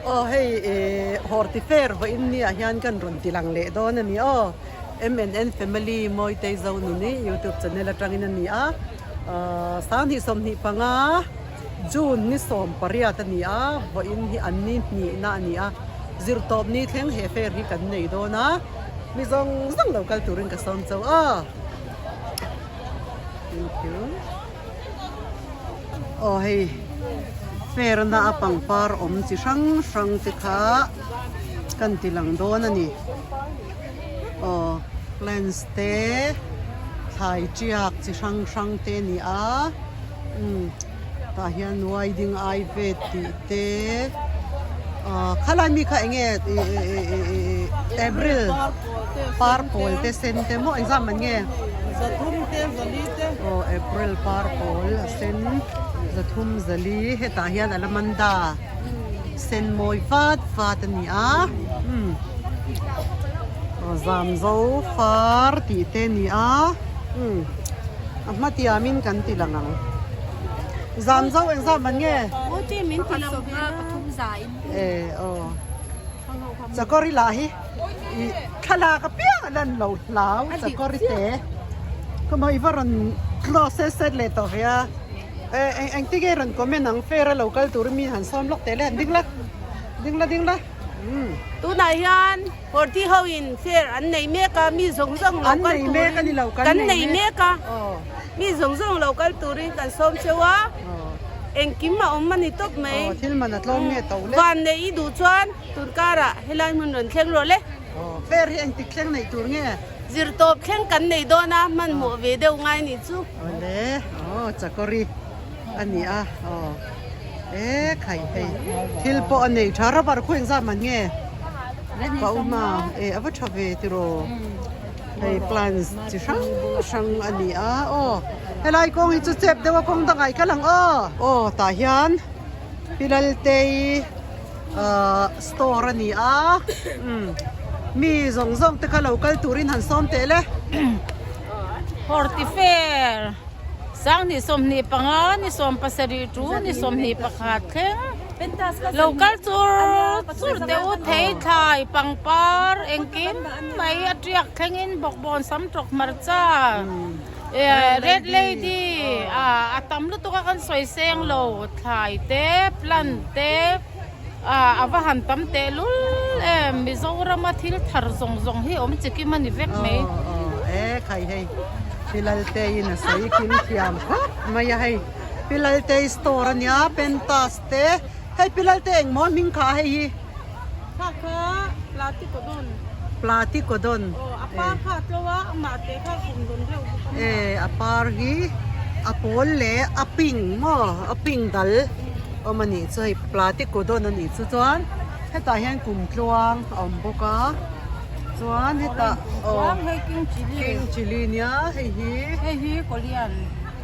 Aw hei eh horti fair vawiin ni ah hian kan rawn ti lang leh dawn a ni aw MNN family Mawitei Zonuni youtube channel atangin a ni a ahh sanghnih 25 June ni 18 a ni a vawiin hi an ni hnihna a ni a zirtawp ni thleng he fair hi kan nei dawn a mi zawng zawng lo kal turin ka sawm chauh a thank you. Aw hei fair na a pangpar awm chi hrang hrang te kha kan ti lang dawn a ni aw plants te thlai tiak chi hrang hrang te a ni a umm tah hian wedding ai vet tih te ah khalai mi kha eng nge ih ih ih april par pawl te sen te maw engzam man nge aw april par pawl a sen zathum zali hetah hian alamanda sen mawi vat vat a ni a umm aw zamzo far tih te a ni a umm a hma tiamin kan ti lang ang. Zamzo engzam man nge? E aw Chakawri lah hi i thlalak apiang a lan lo hlau Chakawri te khawmaw i va rawn close set set leh tawh ve a e eng engtin nge rawn comment ang fair a lo kal turin mi han sawm lawk teh le han ding la ding la ding la umm. Tunah hian Horti ho in fair an nei mek a mi zawng zawng lo kal turin kan nei mek a mi zawng zawng lo kal turin kan sawm cheu a engkim a awm a ni tawp mai van neih i duh chuan tun karah helai hmun rawn thleng rawh le. Fair hi engtik thleng neih tur nge? Zirtawp thleng kan nei dawn a hmanhmawh ve deuh ngai nih chu. Awle aw chakawri a ni a aw e khai hei thil pawh a nei tha rubber khu engzat man nge ka u hma e a va tha ve tiraw hei plants chi hrang hrang a ni a aw helai kawng hi chu chep deuh a kawng dangah i kal ang aw aw tah hian Pilaltei ahh store a ni a umm mi zawng zawng te kha lo kal turin han sawm teh le. Hortifair. Sanghnih 25 ni 70 tu ni 21 thleng lo kal chur chur teh u thei thlai pangpar engkim mai a tiak thlengin bawkbawn sam tawk hmarcha red lady ah a tam lutuk a kan sawi seng lo thlai te plant te ah a va han tam teh lul em Mizorama thil thar zawng zawng hi awm chikim a ni vek mai. E khai hei Pilaltei in a sawi kim thiam khawp mai a hei Pilaltei store a nia Pentas te hei Pilaltei engmaw hming kha hei hi Kha kha Platycodon Platycodon aw a par kha a tlo a amah te kha kum dawn deuh bawk a e a par hi a pawl leh a pink maw a pink dal awm a nih chu hei Platycodon a nih chu chuan hetah hian kumtluang a awm bawk a chuan hetah aw king chilli king chilli nia hei hi hei hi kawlian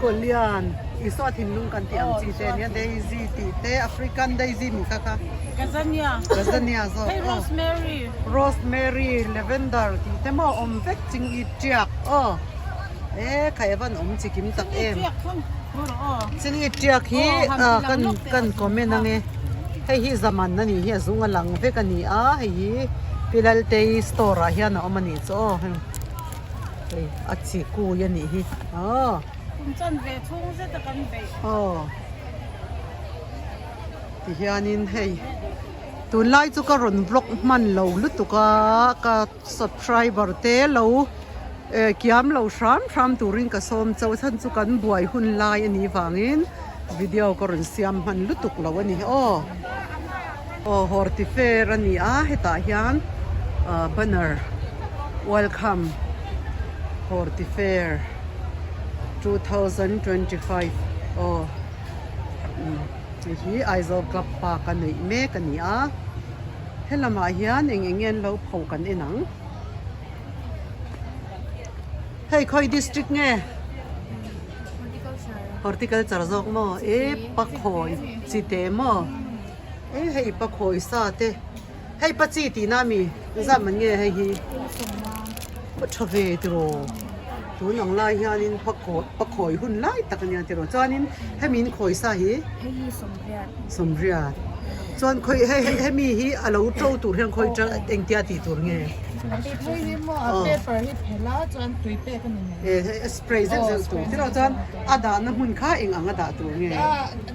kawlian Isua thinlung kan tih ang chi te ania daisy tih te African daisy nih kha kha gazania gazania zawk hei rosemary rosemary lavender tih te maw awm vek ching i tiak aw e khai a van awm chi kim tak em ching i tiak hi kan kan comment ange hei hi zaman a nih hi a zung a lang vek a ni a hei hi Pilaltei store ah hian a awm a nih chu aw hei a chi kui a nih hi aw. Kum chan ve chhung zet a kan beih. Aw. Tihianin hei tunlai chu ka rawn vlog hman lo lutuk a ka subscriber te lo eh kiam lo hram hram turin ka sawm chauh chhan chu kan buai hun lai a nih vangin video ka rawn siam hman lutuk lo a ni aw. Aw horti fair a ni a hetah hian ah banner welcome horti fair. 2025 aw hei hi Aizawl club park a neih mek a ni a helamah hian eng eng nge an lo pho kan en ang hei khawi district nge horticulture zawk maw e pakhawi chi te maw e hei pakhawi sa te hei pa chi tihna a mi zam an nge hei hi a tha ve tiraw. Tun ang lai hianin pakhawi hun lai tak a nia tiraw. Chuanin hemi in khawi sa hi? Hei hi sawmriat. Sawmriat. Chuan khawi hei hemi hi a lo to tur hian khawi tang engtia tih tur nge? Hei hi maw a paper hi phelh a chuan tui pek a ni mai. E spray zeuh zeuh tur tiraw chuan a dahna hmun kha eng ang a dah tur nge? A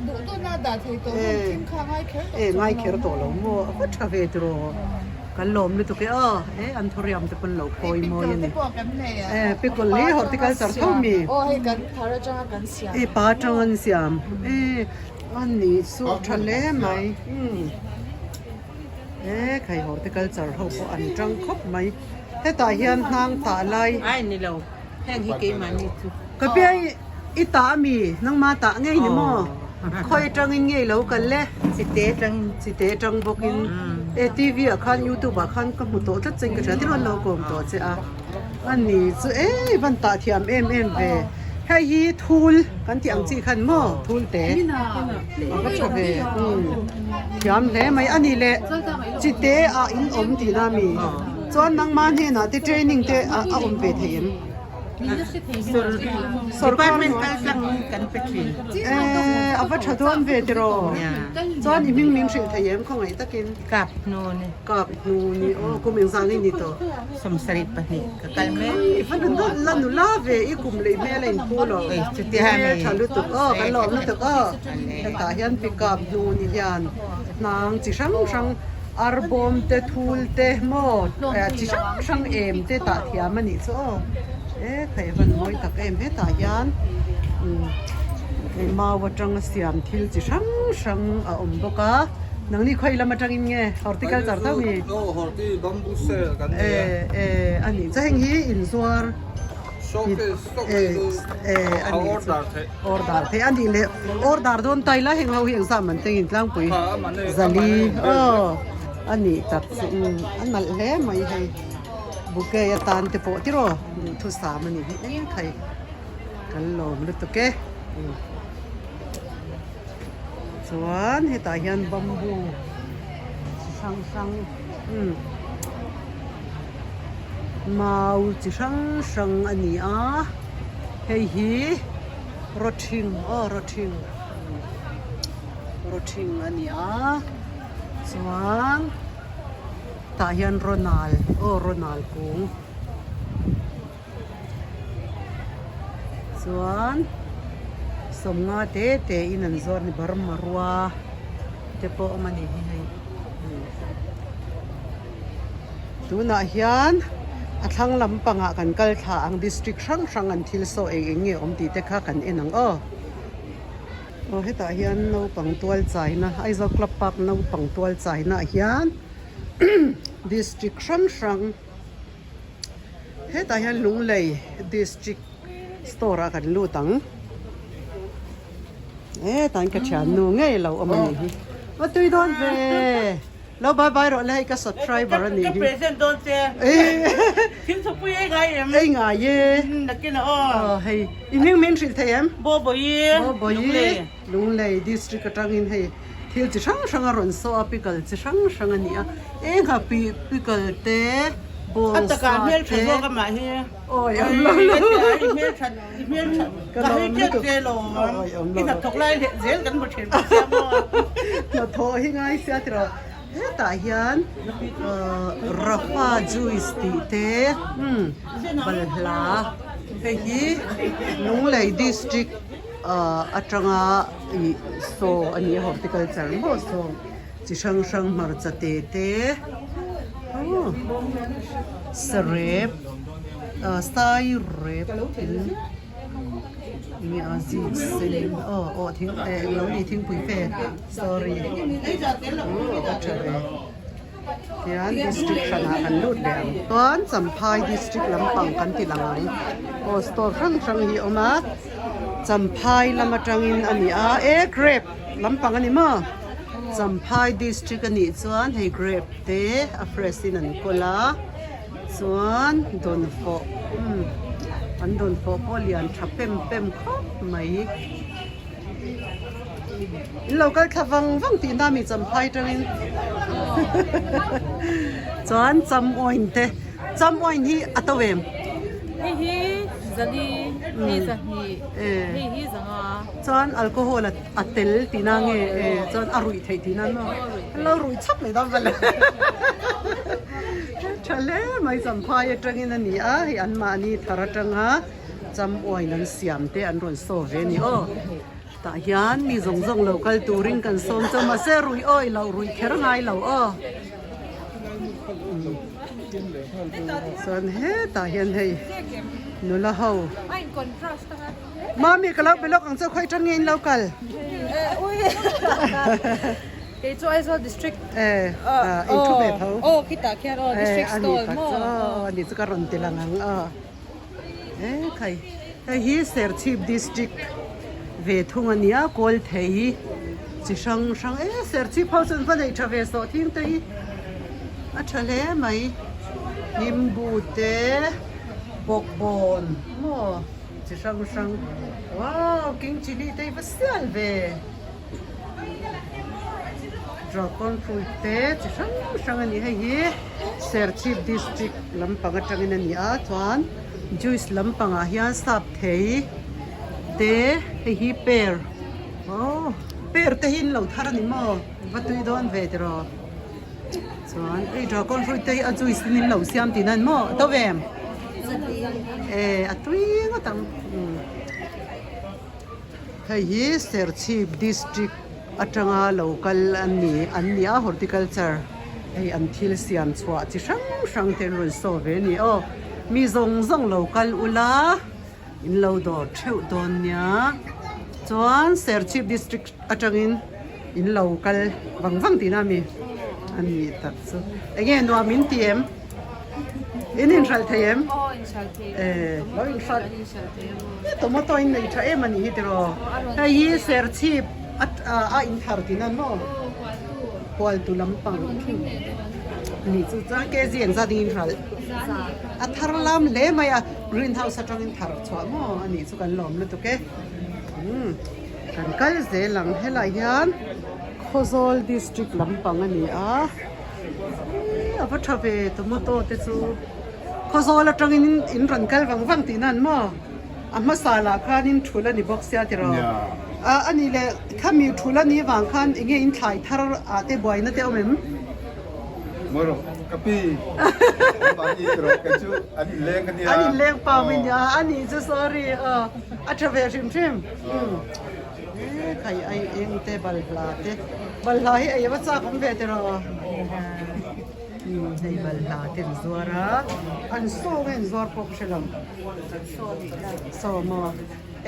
duh duhna a dah thei tawh hmun thim kha a ngai kher tawh E ngai kher tawh lo maw a va tha ve tiraw. Kan lawm lutuk e aw, e an thawriam te pawn lo phawi mawi a ni. Pickle te pawh kan nei a. E pickle hi horticulture tho mi. Aw hei kan thar atanga kan siam. E pa atanga an siam. E a ni chu tha hle mai. Umm e khai horticulture ho pawh an tang khawp mai. Hetah hian hnang tah lai. Ai ni lo heng hi keimahni chu. Ka piai I tah ami? Nangma tah ngei ni maw? Khawi atangin ngei lo kal le? Chite atangin. Chite atang bawkin e TV ah khan youtube ah khan ka hmu tawh tlat che in ka hria ti rawn lo kawm tawh che a. A ni chu e van tah thiam em em ve. Hei hi thul kan tih ang chi khan maw thul te a va tha ve umm thiam hle mai a ni le chite ah in awm tihna ami? Chuan nangma hnenah te training te a awm ve thei em? Department kal tlang kan pe thin. Eh, a va tha dawn ve tiraw. Chuan i hming min hrilh thei em khawngaih takin? Kap hnu ni. Kap hnu ni aw, kum engzah nge ni tawh? 72 ka kal mek. I va la nula ve, i kum leh hmel a inphu lo. Chutiang tha lutuk aw, kan lawm lutuk aw. Hetah hian pi kap hnu ni hian hnang chi hrang hrang Arbawm te thul te maw chi hrang hrang em te tah thiam a nih chu aw e khaih van mawi tak em hetah hian umm mau atanga siam thil chi hrang hrang a awm bawk a nangni khawi lam atangin nge horticulture tho mi e e a nih chu heng hi inzuar Order theih a nih leh order dawn ta ila heng ho hi engzah man tengin tlangpui zali aw a nih tak chu a nalh hle mai hei bouquet atan te pawh tiraw duhthusam a nih hi eng thei kan lawm lutuk e chuan hetah hian bamboo chi hrang hrang umm. Mau chi hrang hrang a ni a hei hi rawthing aw rawthing rawthing a ni a chuan tah hian rawnal aw rawnal kung chuan sawmnga te te in an zuar a ni burma rua te pawh a awm a ni hi hei. Tunah hian a thlang lampangah kan kal thla ang district hrang hrang an thil saw eng eng nge awm tih te kha kan en ang aw. Aw hetah hian naupang tual chaina Aizawl Club Park naupang tual chaina ah hian district hrang hrang hetah hian Lunglei district store ah kan lut ang. E tan ka thiannu ngei lo awm a nih hi. A tui dawn ve. Lo bye bye rawh le hei ka subscriber a nih hi. Ka present dawn che. Thil thupui ei ngai em? Ei ngai e. Nakin a aw. Aw hei i hming min hrilh thei em? Boboyi. Boboyi. Lunglei district atangin hei thil chi hrang hrang a rawn saw a pickle chi hrang hrang a ni a. Eng a pi pickle te bawngsa te. A takah hmeltha zawk amah hi. Awi awm lo lo. Hmeltha Ka hei tep che lo i hnathawk lai leh zel kan hmu thin bawk sia maw. Hnathawh hi ngai sia tiraw hetah hian Rafa juice tih te balhla hei hi Lunglei district atanga ih saw a ni a horticulture maw saw chi hrang hrang hmarcha te te sarep. Sai rep in enge a zip sen aw aw thing eh englo ni thingpui fe sorry aw ka tha ve tihian district hranah kan lut leh ang chuan champhai district lampang kan ti lang ang aw store hrang hrang hi a awm a champhai lam atangin a ni a e grape lampang a ni maw champhai district a nih chuan hei grape te a fresh in an kawl a. Chuan dawnfawh umm an dawnfawh pawh lian tha pem pem khawp mai. In lo kal thla vang vang tih na mi champhai tangin chuan cham oin te cham oin hi a to em? Hei hi. Zali, hei zahnih, hei hi zanga. Chuan alcohol a tel tihna nge chuan a ruih theih tihna maw? An lo ruih chhap mai dawn vale. Tha hle mai champhai atangin a ni a, hei anmahni thar atanga cham uain an siam te an rawn saw ve a ni aw. Tah hian mi zawng zawng lo kal turin kan sawm chu mahse ruih awi loh ruih kher ngai lo aw. Chuan hetah hian hei nula ho Mami ka lo be lawk ang chu khawi tan nge in lo kal? Kei chu Aizawl district Eh in thu ve tho. Aw khitah khian aw district stall maw. Aw ani chu ka rawn ti lang ang aw. E khai hei hi Serchhip district ve thung a nia kawl thei chi hrang hrang e Serchhip ho chu an va neih tha ve sawh thing te hi a tha hle mai nimbu te bawkbawn maw chi hrang hrang wow king chilli te hi va sial ve. Dragon fruit te chi hrang hrang a ni hei hi Serchhip district lampang atangin a ni a chuan juice lampangah hian sap thei te hei hi pear aw pear te hi an lo thar a ni maw va tui dawn ve tiraw chuan hei dragon fruit te hi a juice in an lo siam tihna a ni maw a to ve em e a tui ngawt ang. Hei hi Serchhip district atanga lo kal an ni an ni a horticulture hei an thil siam chhuah chi hrang hrang te an rawn saw ve a ni aw mi zawng zawng lo kal ula in lo dawr theuh dawn nia chuan Serchhip district atangin in lo kal vang vang tihna a mi a ni tak chu enge nuam in ti em? In inhralh thei em? Aw inhralh thei. Eh, lo inhralh. Kan inhralh thei a. Tomato in nei tha em a nih hi tiraw. Hei hi serchhip a a inthar tihna an maw? Aw hualtu. Hualtu lampang. Nih chu chuan kg engzat in inhralh? Za. A thar lam hle mai a, greenhouse atangin thar chhuah maw a nih chu kan lawm lutuk e. Umm kan kal zel ang helai hian Khawzawl district lampang a ni a. A va tha ve tomato te chu Khawzawl atangin in rawn kal vang vang tihna an maw a hmasa lah khanin thul a ni bawk sia tiraw a ani leh khami thul a nih vang khan enge in thlai thar ah te buaina te awm em? Maw rawh ka pi mahni rawh kei chu an inleng ka nia an inleng pau i nia a nih chu sorry aw a tha ve hrim hrim. E khai ai eng te balhla te balhla hi ei ava chak awm ve tiraw umm hei balhla te an zuar a an saw nge an zuar pawh ka hre lo saw maw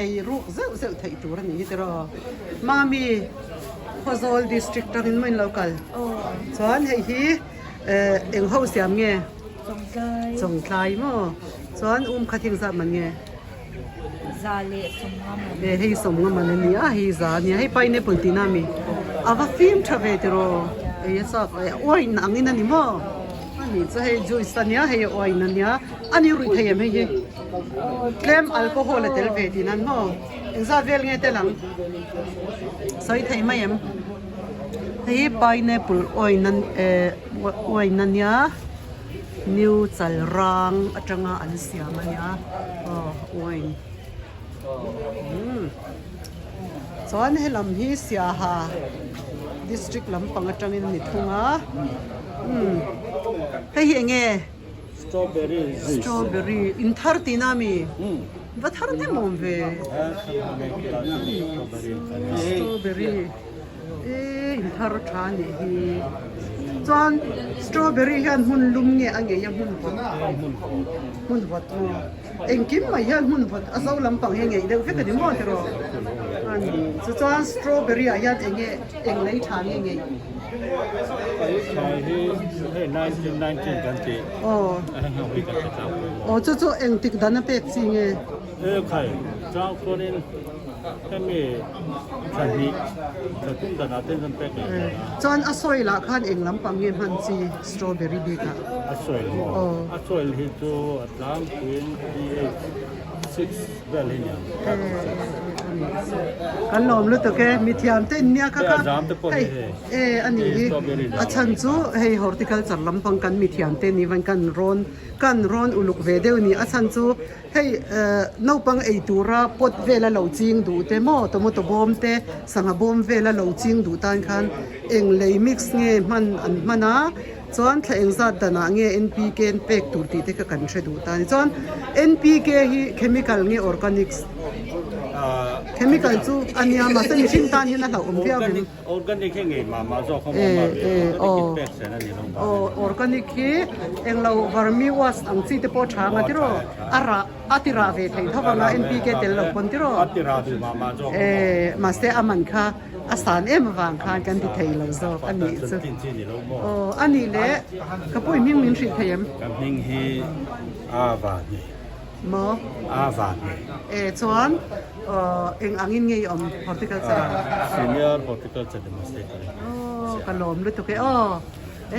ei ruk zeuh zeuh theih tur a nih hi tiraw mami Khawzawl district tangin maw in lo kal chuan hei hi eh eng ho siam nge chawngtlai maw chuan um kha thing zat man nge. Za leh sawmnga man. E hei sawmnga man a nia hei za a nia hei pineapple tihna a mi a va fim tha ve tiraw ei a chak e wine ang in a ni maw a nih chu hei juice a nia hei wine a nia a ni ruih thei em hei hi tlem alcohol a tel ve tihna a ni maw engzat vel nge tel ang sawi thei mai em hei pineapple wine a eh wine a nia. New Chalrang atanga an siam a nia aw wine umm chuan helam hi Siaha district lampang atangin ni thung a umm hei hi eng nge strawberry strawberry in thar tihna ami va thar hnem awm ve strawberry. E in thar tha a nih hi chuan strawberry hian hmun lum nge a ngei a hmun vawt hmun vawt maw engkim mai hian hmun vawt a zo lampang hi a ngeih deuh vek a ni maw tiraw a ni chu chuan strawberry ah hian eng nge eng lei tha nge ngeih aw aw chu chu engtik dan a pek chi nge. Hemi thla hnih thla thum danah te hian pek leh dawn a. Chuan a soil ah khan eng lampang nge hman chi strawberry bik ah? A soil maw? A soil hi chu a tlangpuiin pH 6 vel hi ni ang, 5 to 6. Ani kan lawm lutuk e mithiam te in nia kha kha hei e ani hi a chhan chu hei horticulture lampang kan mithiam te ni van kan rawn kan rawn uluk ve deuh ni a chhan chu hei naupang ei tura pot vela lo ching duh te maw tomato bawm te sangha bawm vela lo ching duh tan khan eng lei mix nge hman an hman a. Chuan thla engzat danah nge NPK an pek tur tih te kha kan hre duh ta a ni. Chuan NPK hi chemical nge organics? Chemical chu a nia mahse mihring tan hian a hlauhawm viau em? Organic hi ngei mah mah zawk a awm a, organic in pek zel a ni lo. Aw organic hi englo vermiwash ang chi te pawh a tha anga tiraw? A rah a ti rah ve thei tho vang a NPK tel lo pawn tiraw? A ti rah duh mah mah zawk a awm. Mahse a man kha A san em avang khan kan ti thei lo zawk a nih chu. Aw a nih le ka pawi hming min hrilh thei em? Ka hming hi A Vahne. Maw? A Vahne. E chuan eng angin nge i awm horticulture ah? Senior horticulture demonstrator. Aw ka lawm lutuk e aw.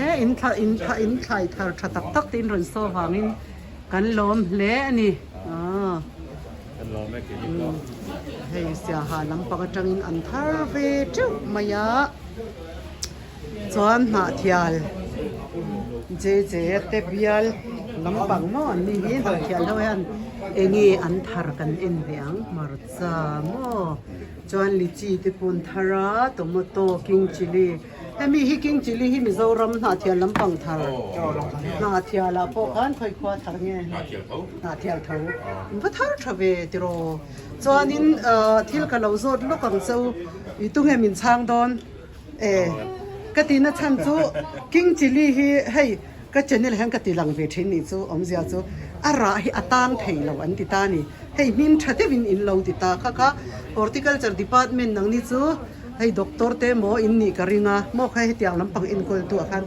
E in thla in thla in thlai thar tha tak tak te in rawn saw vangin kan lawm hle a ni. Aw. Hei siaha lampang atangin an thar ve teuh mai a chuan hnahthial JJ te bial lampang maw an ni hi hnahthial ho hian enge an thar kan en ve ang hmarcha maw chuan lychee te pawh an thar a tomato king chilli hemi hi king chilli hi Mizoram hnahthial lampang thar hnahthial ah pawh khan khawi khua thar nge. Hnahthial tho in va thar tha ve tiraw chuanin thil ka lo zawt lawk ang che u i tunge min chhang dawn e ka tihna chhan chu king chilli hi hei ka channel hian ka ti lang ve thin nih chu awmzia chu a rah hi a tang thei lo an ti ta a ni hei hming tha deuhin in lo ti ta kha kha horticulture department nang ni chu Hei doctor te maw in nih ka ring a, maw kha hetiang lampang enkawl tu ah khan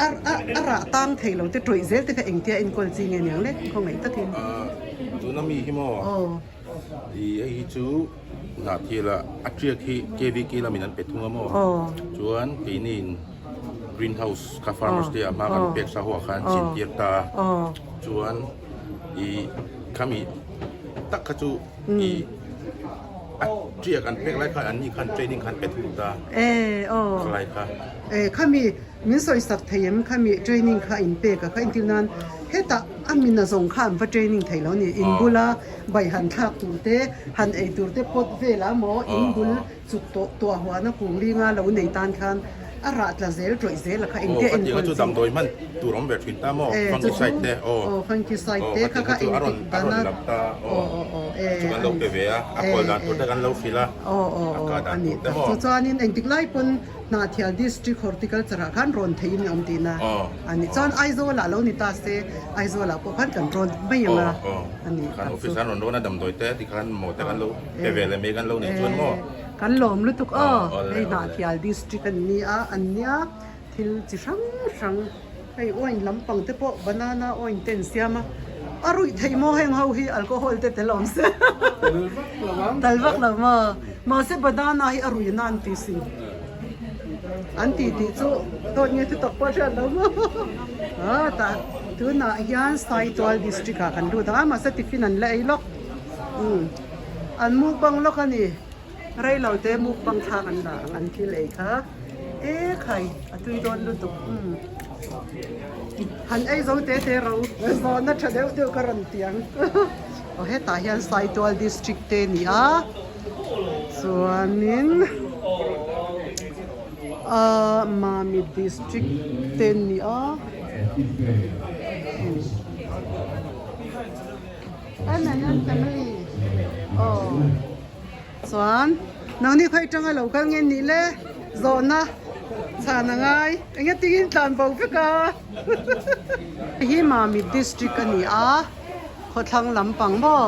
a a a rah tang thei lo te tawih zel te kha engtia enkawl chi nge niang le khawngaih takin. Tuna mi hi maw Aw. I hei hi chu Hnahthil ah a tiak hi KVK lamin an pe thung a maw Aw. Chuan keini in green house kha farmers te ah hma kan pek sa ho ah khan chin tir ta a Aw. Chuan i khami tak kha chu i A tiak an pek lai khan an ni khan training khan pe thung ta. E aw. Khalai kha. E khami min sawi sak thei em khami training kha in pek a kha intir nan hetah a min a zawng kha an va training thei lo ni in bula bai han thlak tur te han ei tur te pot velah maw in bul chuk tawh tuah huana kung linga lo nei tan khan A rah tla zel tawih zel a kha engtia enkawl chi. Aw chu damdawi hman tur awm ve thin ta maw fungicide te aw. Aw fungicide te kha kha engtik dana aw aw aw e chu kan lo pe ve a a kawl dan tur te kan lo hrilh a aw aw aw a ni tak chu chuanin engtik lai pawn Hnahthial district horticulture ah khan rawn theihin a awm tihna a ni chuan Aizawl ah lo ni ta se Aizawl ah pawh khan kan rawn mai ang a a ni tak chu. Office an rawn rawn a damdawi te tikhan maw te kan lo pe ve leh mai kan lo nei chuan maw. Kan lawm lutuk aw, hei Hnahthial district an ni a, an nia thil chi hrang hrang hei wine lampang te pawh banana wine te an siam a, a ruih theih maw heng ho hi alcohol te tel awm se tal vak lo maw, mahse banana hi a ruih na an ti sin an ti tih chu dawt nge thutak pawh hriat lo maw ah tah tunah hian Saitual district ah kan lut ang a mahse tiffin an la ei lawk umm an mukbang lawk a ni. Reilo te mukbang thlak an la ang an thil ei kha e khai a tui dawn lutuk umm han ei zo te te ro zawhna tha deuh deuh ka rawn ti ang aw hetah hian Saitual district te a ni a chuanin ahh Mamit district te a ni a M&M family aw. Chuan nangni khawi atanga lo kal nge nih le zawhna chhan a ngai eng atingin tlan bo vek a hi Mamit district a ni a khawthlang lampang maw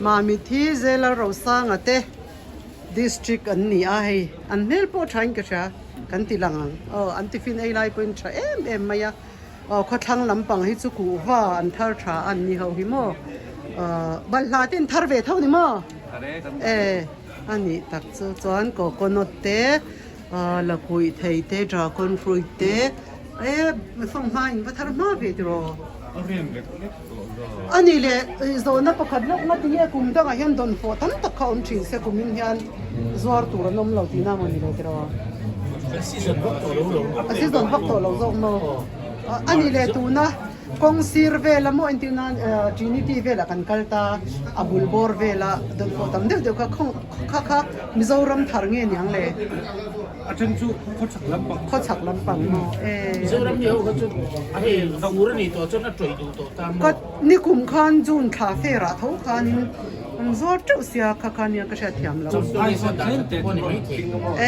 Mamit hi Zela Rosanga te district an ni a hei an hmel pawh tha in ka hria kan ti lang ang aw an tiffin ei lai pawhin tha em em mai a. Aw khawthlang lampang hi chu kuhva an thar tha an ni ho hi maw ahh balhla te an thar ve tho ni maw e a nih tak chu chuan coconut te ahh lakuih thei te dragon fruit te e fanghma in va thar hma ve tiraw. A nih leh zawhna pakhat lawk nga tinge kum dangah hian dawnfawh tam tak kha awm thin se kumin hian zuar tur an awm lo tihna maw ni lo tiraw? A season vak tawh lo lo. A season vak tawh lo zawk maw? A nih leh tuna kawng sir vela maw entir nan Trinity velah kan kal ta a bul bawr vela dawnfawh tam deuh deuh kha kha kha Mizoram thar nge niang le? A then chu khawchhak lampang. Khawchhak lampang maw e. Mizoram mi ho kha chu a hei fur a nih tawh chuan a tawih duh tawh ta maw. Ka nikum khan June thla fair ah tho khanin an zuar teuh sia kha kha nia ka hriat thiam lo.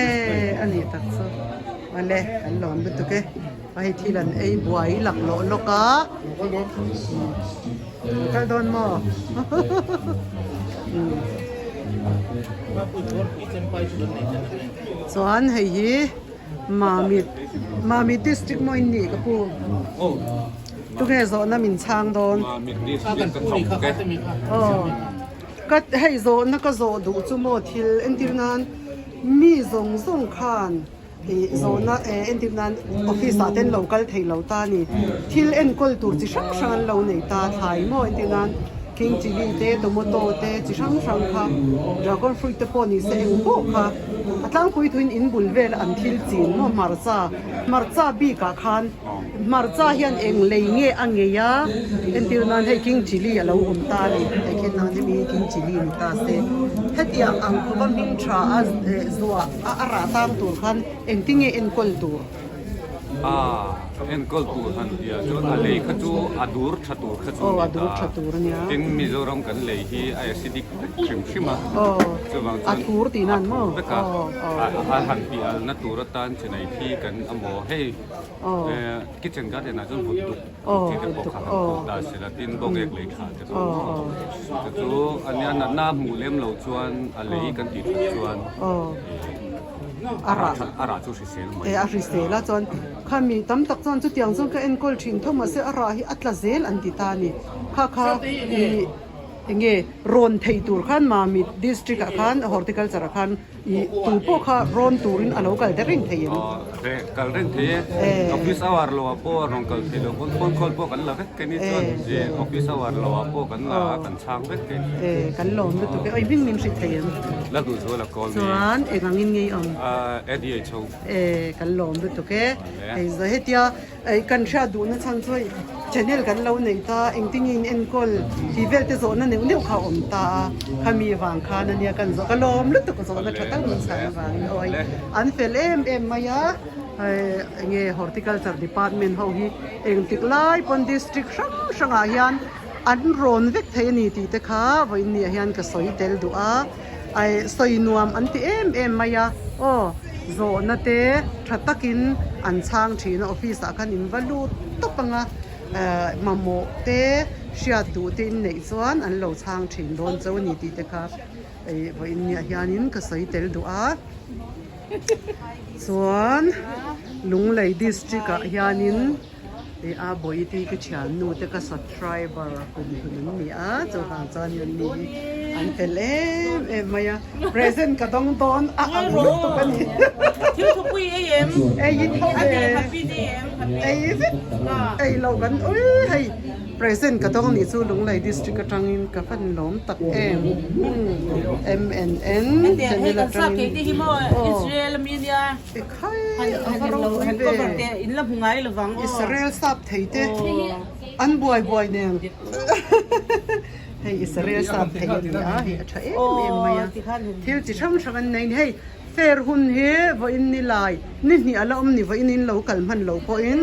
E a nih tak chu awle kan lawm lutuk e. Hei thil an ei buai lak lawh lawk a. Kal dawn maw? Chuan hei hi Mamit Mamit district maw in nih ka pu? Tunge zawhna min chhang dawn? Aw ka hei zawhna ka zawh duh chu maw thil entir nan mi zawng zawng khan Ih zawhna eh entir nan office ah te an lo kal thei lo ta a ni. Thil enkawl tur chi hrang hrang an lo nei ta thlai maw entir nan king chilli te tomato te chi hrang hrang kha dragon fruit te pawh ni se eng pawh kha a tlangpui thuin in bul vel an thil chin maw hmarcha hmarcha bik ah khan hmarcha hian eng lei nge a ngei a entir nan hei king chilli a lo awm ta a ni hei nan hemi hi king chilli ni ta se hetiang ang khawpa hming tha a zuah. A a rah tang tur khan engtin nge enkawl tur? A enkawl tur han tia chuan a lei kha chu a dur tha tur kha chu a ni ta. Tin Mizoram kan lei hi a acidic vek hrim hrim a. Chuvang chuan a thur tih nan maw? A thur vek a. A han tih alna tur atan chenai thi kan amaw hei kitchen garden ah chuan vut duk ang chi te pawh kha han put ta sela tin bawngek lei tha te pawh chu chu ania natna a hmuh lem loh chuan a lei kan tih that chuan a rah chu hrisel mai e a hrisel a chuan khami tam tak chuan chutiang chuan ka enkawl thin tho mahse a rah hi a tla zel an ti ta a ni kha kha ih enge rawn thei tur khan Mamit district ah khan horticulture ah khan Ih tu pawh kha rawn turin a lo kal ta reng thei em? Aw kal reng thei e. Office hour lo ah pawh a rawn kal thei lo pawn phone call pawh kan la vek kei ni chuan office hour lo ah pawh kan la a kan chhang vek kei ni. E kan lawm lutuk e. Oi hming min hrilh thei em? La duh zual a call me. Chuan eng angin nge i awm? ADHO. E kan lawm lutuk e. Hei hetia Ei kan hriat duhna chhan chu hei channel kan lo nei ta engtin nge in enkawl tih vel te zawhna neuh neuh kha a awm ta a khami vang khan ania kan zawh ka lawm lutuk zawhna tha tak min chhan avangin aw hei an fel em em mai a hei enge horticulture department ho hi engtik lai pawn district hrang hrangah hian an rawn vek thei a ni tih te kha vawiin ni ah hian ka sawi tel duh a. Aih sawi nuam an ti em em mai a aw zawhna te tha takin an chhang thin a office ah khan in va lut tawp ang a eh mamawh te hriat duh te in neih chuan an lo chhang thin dawn chauh a ni tih te kha ih vawiin niah hianin ka sawi tel duh a chuan Lunglei district ah hianin. Hei a bawi te hi ka thiannu te ka subscriber kum hlun an ni a chuvang chuan an ni hi an fel em em mai a present ka dawng dawn a ang lutuk a ni Thil thupui ei em? Ei i tho ve ei vek ei loh kan ui hei present ka dawng nih chu Lunglei district atangin ka van lawm tak em MNN channel atangin Israel ami ania Israel sap thei te an buai buai nen hei Israel sap thei a ni a hei a tha em em mai a thil chi hrang hrang an nei a ni hei fair hun hi vawiin ni lai ni hnih a la awm ni vawiin in lo kal hman loh pawhin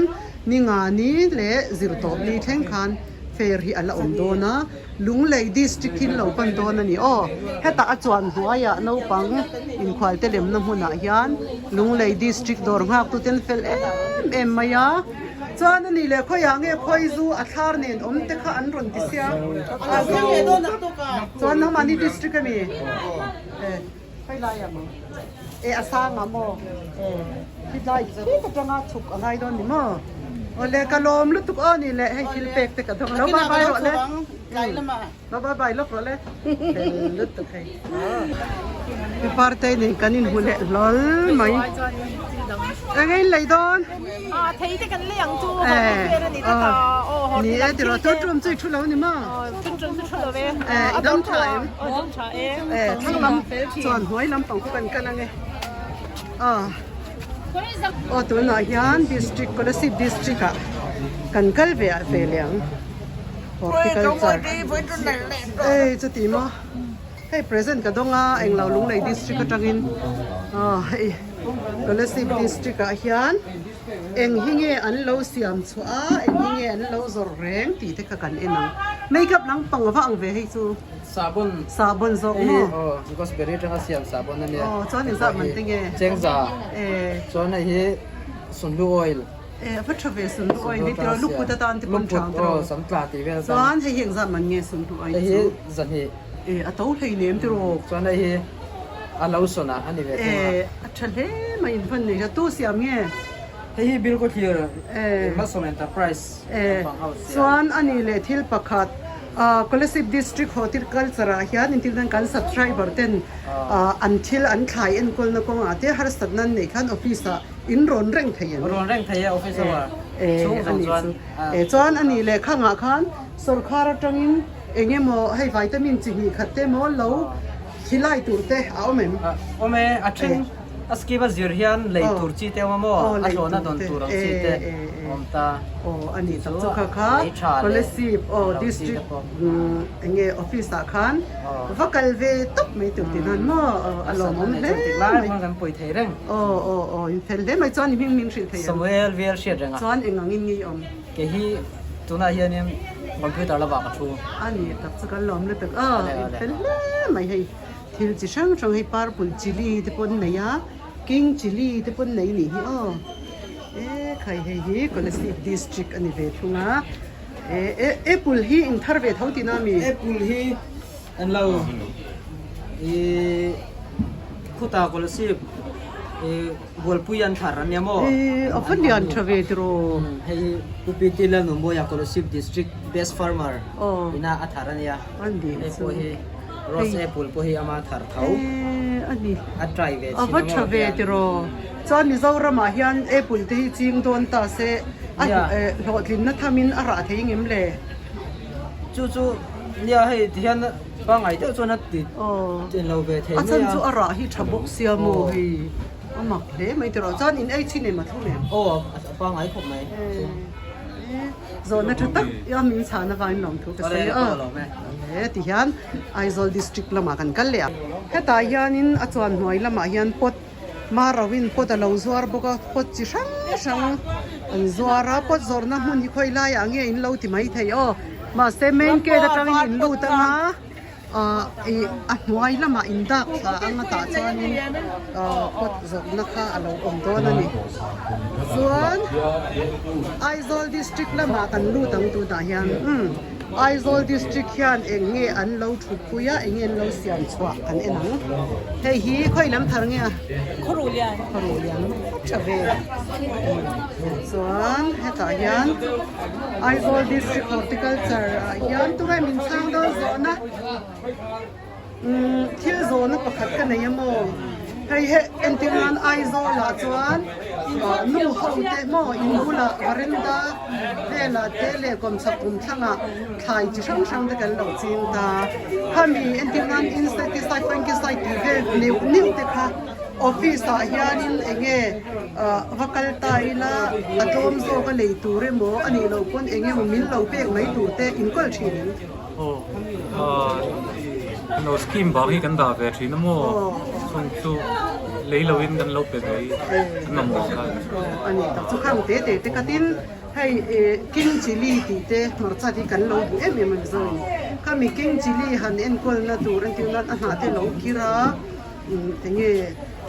ni nga ni leh zir tawp ni thleng khan fair hi a la awm dawn a. Lunglei District hi lo pan dawn a ni aw. Hetah a chuan hnuaiah naupang inkhualte lemna hmunah hian Lunglei District dawr nghaktu ten fel em em mai a. Chuan a ni leh khawiah nge khawi zu a thlar nen awm te kha an rawn ti sia. A zo chuan nangmahni District a mi? E khawi laiah maw? E a sangah maw? E khilai khit atanga chhuk a ngai dawn ni maw? Awle ka lawm lutuk aw ni le hei thil pek te ka dawng lo bye bye rawh le lo bye bye lawk rawh le fel lutuk hei Pi Partei nen kan inhmu leh hlawl mai. Eng in lei dawn? A thei te kan lei ang chu horti fair a ni tlat a aw horti Ni e tiraw tun tum chu i thu lo ni maw? Tun tum chu thu lo e. E i dam tha em? Aw dam tha e. E thlang lam chuan hnuai lampang khu kan kal ang e. Aw aw tunah hian district Kolasib district ah kan kal ve ah ve leh ang horticulture ei chuti maw? Hei present ka dawng a englo Lunglei district atangin aw hei Kolasib district ah hian eng hi nge an lo siam chhuah a eng hi nge an lo zawrh reng tih te kha kan en ang makeup lampang a va ang ve hei chu Sahbawn sahbawn zawk maw aw gooseberry atanga siam sahbawn a nia aw chuan engzah man te nge chengza eh chuan hei hi sunhlu oil Eh a va tha ve sunhlu oil hi tiraw lukut atan te pawn chang tiraw aw sam tla tih vel chuan hei hi engzah man nge sunhlu oil chu hei hi zahnih eh a to hlei nem tiraw chuan hei hi a lo sawn a a ni ve thung a eh a tha hle mai in van nei a tu siam nge hei hi Bilkhawthlir eh Malsawm Enterprise eh chuan a ni leh thil pakhat ah Kolasib District Horticulture ah hian intir nan kan subscriber ten ah an thil an thlai enkawlna kawngah te harsatna an neih khan office ah In rawn reng thei em? Rawn reng thei e office hour Eh, chhung a zawng nih chuan. chu. Eh, chuan a nih leh khangah khan sawrkhar atangin eng emaw hei vitamin chi hnih khat te emaw lo khilai tur te a awm em? Awm e, a then a scheme a zir hian lei tur chi te awm a maw? A hlawhna dawn tur ang chi te awm ta. Aw, a nih tak chu kha kha Kolasib aw district eng nge office ah khan va kal ve tawp mai tur tih nan maw a lawmawm hle mai. Kan pawi thei reng. Aw aw aw in fel hle mai chuan i hming min hrilh thei ang. Samuel vel hriat reng a. Chuan eng angin nge i awm? Kei hi tunah hianin computer lamah ka thu. A ni tak chu kan lawm lutuk a, in fel hle mai hei thil chi hrang hrang hei purple chilli te pawh an nei a, king chilli te pawh an nei nih hi aw. E khai hei hi Kolasib district a ni ve thung a, e apple hi in thar ve tho tihna a mi? Apple hi An lo i khuta Kolasib i Bualpui an thar ania maw? I a va lian tha ve tiraw? Hei hi Pu PT Lalnumawia Kolasib District Best Farmer ina a thar ania. Hei pawh hi Rose Apple pawh hi ama thar tho. A try ve A va tha ve tiraw? Chuan Mizoramah hian Apple te hi ching dawn ta se a hlawhtlinna thamin a rah thei ngem le? Chu chu nia hei ti hian pangngai deuh chuan a ti lo ve thei mai a. A chhan chu a rah hi tha bawk sia maw hei a mak hle mai tiraw chuan in ei chhin em a thlum em? Aw a pangngai khawp mai. Zawhna tha tak a min chhan avangin lawmthu ka sawi a. Awle ti hian Aizawl district lamah kan kal leh a. Hetah hianin a chuan hnuai lamah hian pot Marawin pot a lo zuar bawk a, pot chi hrang hrang an zuar a, pot zawrhna hmun hi khawi laiah nge in lo ti mai thei aw. Mahse main gate atangin in lut anga ah ih a hnuai lamah in dak thla anga tah chuanin ah pot zawrhna kha a lo awm dawn a ni. Chuan Aizawl district lamah kan lut ang tunah hian umm. Aizawl District hian eng nge an lo thutpui a, eng nge an lo siam chhuah kan en ang. Hei hi khawi lam thar nge a? Khawruhlian. Khawruhlian tha ve. Chuan hetah hian Aizawl District Horticulture ah hian tunge min chhang dawn zawhna Umm thil zawhna pakhat ka nei a maw? Hei he entir nan Aizawl ah chuan nu ho te maw in bulah varenda velah te leh kawmchhak kum thlangah thlai chi hrang hrang te kan lo ching ta. Khami entir nan insecticide fungicide tih vel neuh neuh te kha office ah hianin eng nge va kal ta ila a tlawm zawk a lei tur emaw a nih loh pawn eng emaw min lo pek mai tur te inkawl thin em? Aw ah no scheme bang hi kan dah ve thin a maw chung chu lei lo in kan lo pe mai an mamawh khan. Aw a ni tak chu khang te te te khatin hei eh king chilli tih te hmarcha hi kan lo duh em em a mizo in khami king chilli han enkawl na tur entir nan a hnah te lo kir a eng nge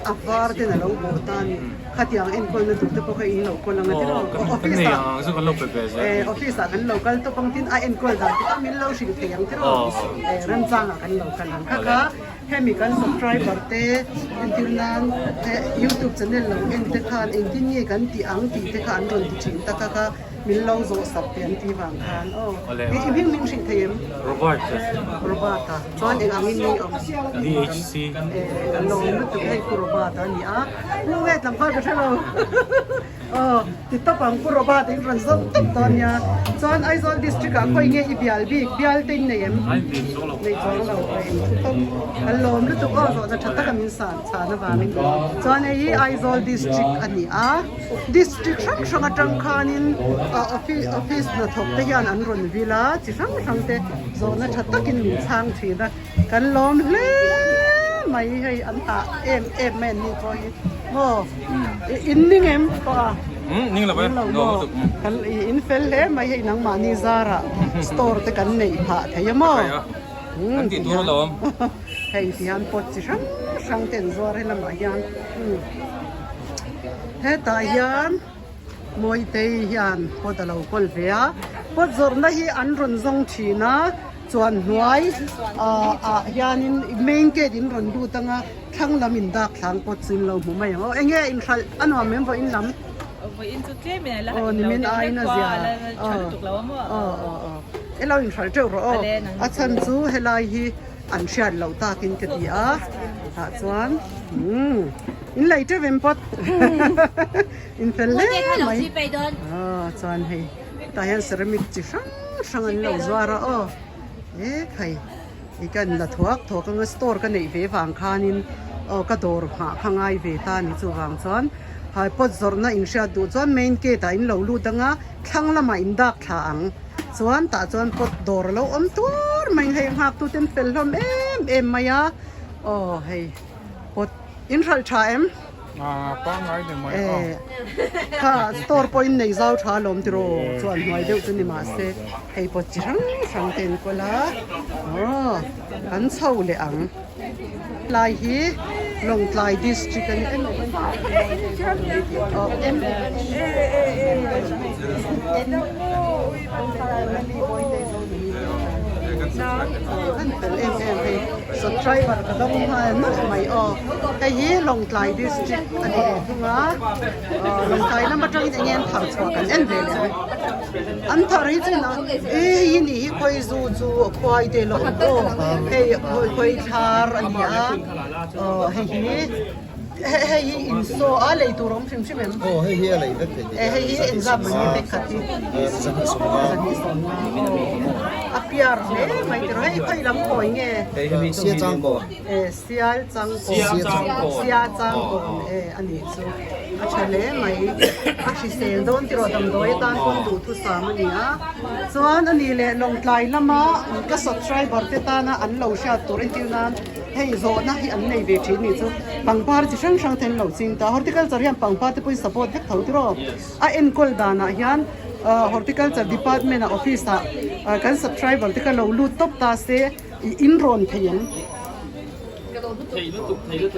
A var ten a lo bawh ta a ni. Khatiang enkawlna tur te pawh kha in lo kawl ang a ti lo. Office ah eh office ah kan lo kal tawp ang tin a enkawl dan te kha min lo hrilh thei ang ti lo. Eh remchangah kan lo kal ang. Kha kha Hemi kan subscriber te entir nan youtube channel lo en te khan engtin nge kan tih ang tih te kha an rawn ti thin tak a ka min lo zawh sak teh an tih vang khan aw i hming min hrilh thei em? Robert Robert a chuan eng angin nge i awm? DHC Eh lawm lutuk hei Pu Robert a ni a Pu nge tlangval ka hre lo. Aw, ti tawp ang Pu Robert in rawn zawng tawp dawn nia. Chuan Aizawl District ah khawi nge i bial bik, bial te in nei em? Nei chuang lo. Nei chuang lo, a in thu tawp. Kan lawm lutuk aw, zawhna tha taka min san chhan avangin. Chuan hei hi Aizawl District a ni a, District hrang hrang atang khanin office hnathawk te hian an rawn vil a, chi hrang hrang te zawhna tha takin min chhang thin a, kan lawm hle mai hei an hah em em mai an ni pawh hi. Maw in ning em pawh a? Ning lo e, Ning lo maw? Kan in fel hle mai hei nangmahni zarah store te kan neih phah thei a maw? Kan tih tur alawm. Hei ti hian pot chi hrang hrang te an zuar he lamah hian hetah hian Mawitei hian pot a lo kawl ve a, pot zawrhna hi an rawn zawng thin a, chuan hnuai ah hianin main gate in rawn lut ang a. Thlang lam in dak thlang pawt chu in lo hmu mai ang aw. Enge in hralh a nuam em vawiin lam? Vawiin chu tlem in a la in lo deuh hlek khua a la tha lutuk lo a maw? Aw aw aw. E lo in hralh teuh rawh aw. A chhan chu helai hi an hriat loh takin ka ti a. Tah chuan umm in lei teuh em pawt. In fel hle mai. Aw chuan hei tah hian ceramic chi hrang hrang an lo zuar a aw. E khai. I ka la thuak thuak anga store ka neih ve vang khanin aw ka dawr nghah kha ngai ve ta a ni chuvang chuan hai pot zawrhna in hriat duh chuan main gate ah in lo lut anga thlang lamah in dak thla ang chuan tah chuan pot dawr a lo awm tuar mai hei nghak tu ten fel hlawm em em mai a aw hei pot in hralh tha em. Pangngai ni mai aw. Kha store pawh in nei zau tha alawm tiraw chuan hnuai deuh chu ni mahse hei pawh chi hrang hrang te an kawl a aw kan chho leh ang lai hi Lawngtlai district a ni em aw em An fel em em hei subscriber ka dawng nghal nawlh mai aw hei hi Lawngtlai district a ni ve thung a aw Lawngtlai lam atangin eng nge an thar chhuah kan en ve leh ang an thar hi chu e hei hi nih hi khawi zu chu a khuai te lo awm aw hei khawi thlar a ni a aw hei hi. Hei hi in saw a lei tur a awm hrim hrim em? Aw hei hi a lei vek thei Eh hei hi engzat mai nge vek khat hi? 250. 250 aw. A piar hle mai tiraw hei khawi lam kawi nge? Sia changkawn. Eh sial changkawn. Sia changkawn. Sia changkawn eh a nih chu. A tha hle mai. A hrisel dawn tiraw damdawi atan pawn duhthusam a ni a. Chuan a nih leh Lawngtlai lama ka subscriber te tana an lo hriat tur entir nan Hei zawhna hi an nei ve thin nih chu pangpar chi hrang hrang te an lo ching ta. Horticulture hian pangpar te pawhin support vek tho tiraw. A enkawl danah hian horticulture department ah office ah kan subscriber te kha lo lut tawp ta se i inrawn thei ang.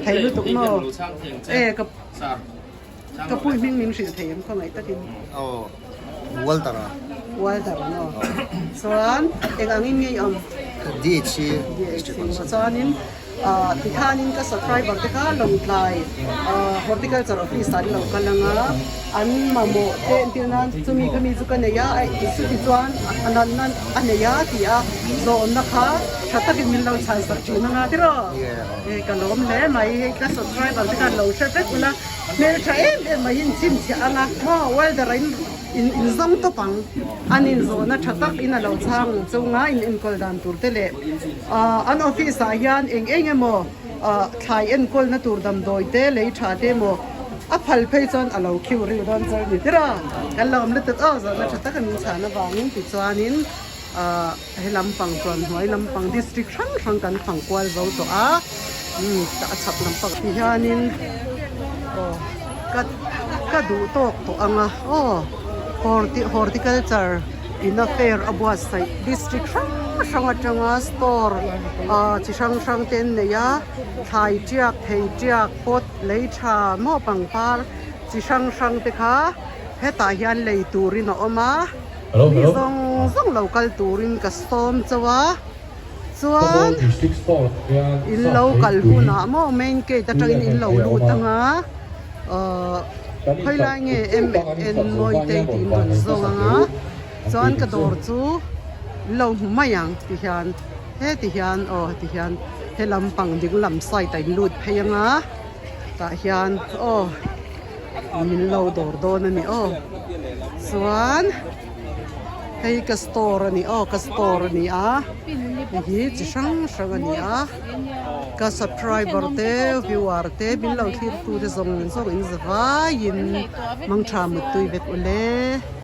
Thei lutuk maw? E ka ka pui hming min hrilh thei ang khawngaih takin. Aw Walter a. Walter a maw? Chuan eng angin nge i awm? DHC. DHC maw? Chuanin tikhanin ka subscriber te kha Lawngtlai Horticulture Office ah an lo kal ang a, an mamawh te entir nan chumi khami chu ka nei a, chuti chuan a natna a nei a ti a, zawhna kha tha takin min lo chhan sak thin ang a tiraw? Ka lawm hle mai, hei ka subscriber te khan lo hre vek ula, hmeltha em em mai in chhinchhiah ang a, maw welder a in in zawng tawp ang, an inzawhna tha tak in a lo chhang chunga in enkawl dan tur te leh an office ah hian eng eng emaw thlai enkawlna tur damdawi te lei tha te emaw a phal phei chuan a lo khiu riu dawn chu a ni tir a, kan lawm lutuk aw zawhna tha tak a min chhan avangin tichuanin. He lampang chuan hnuai lampang district hrang hrang kan fang kual zo tawh a umm a chhak lampang ti hianin aw ka ka duh tawk tawh ang a aw horticulture in a fair a buatsaih district hrang hrang atanga store ah chi hrang hrang te an nei a thlai tiak thei tiak pot lei tha maw pangpar chi hrang hrang te kha hetah hian lei turin a awm a. Mi zawng zawng lo kal turin ka sawm chauh a, Chuan in lo kal hunah maw main gate atangin in lo lut anga ahh khawi lai nge MN Mawitei tih in rawn zawng anga chuan ka dawr chu in lo hmu mai ang ti hian heti hian aw ti hian he lampang ding lam side ah in lut phei anga tah hian aw min lo dawr dawn a ni aw chuan hei ka store a ni aw ka store a ni a hei hi chi hrang hrang a ni a ka subscriber te viewer te min lo thlir tu te zawng zawng in za vaiin mangtha muttui vek ule.